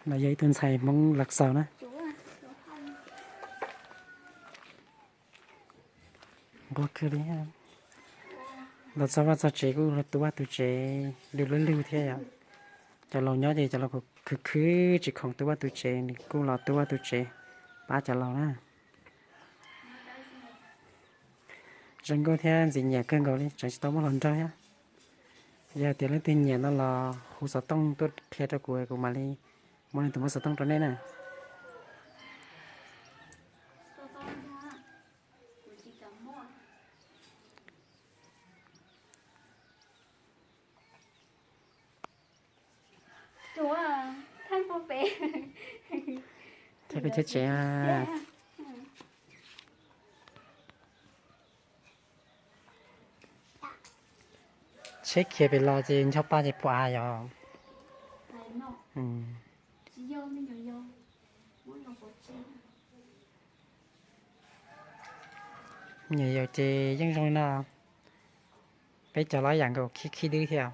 No yog ib tug ntxhais Hmoob Lav Xaus na. Nquag kawg li. Los txog vaj txog tsev kuj los tu vaj tu tsev lwj lwj lwj thiab yom. Cov laus nyob ces cov laus khwv khwv tsis khoom tu vaj tu tsev, nws kuj los tu vaj tu tsev pab cov laus na. Zoo nkauj thiab ntxim nyiam kawg nkaus li, tseem tsis tau muab hluas nraug thiab. Yog tias leej twg nyiam no los hu xov tooj tuaj qhia rau kuv, kuv mam li muab leej twg muab xov tooj rau nej na. Thaij koj cheb tsev. Tsheb khiav pem los ces ncho pa ces puas av yom. Me nyuam yaus ces yeej zoo li no. Peb cov los yam nkaus khib khib dwb thiab.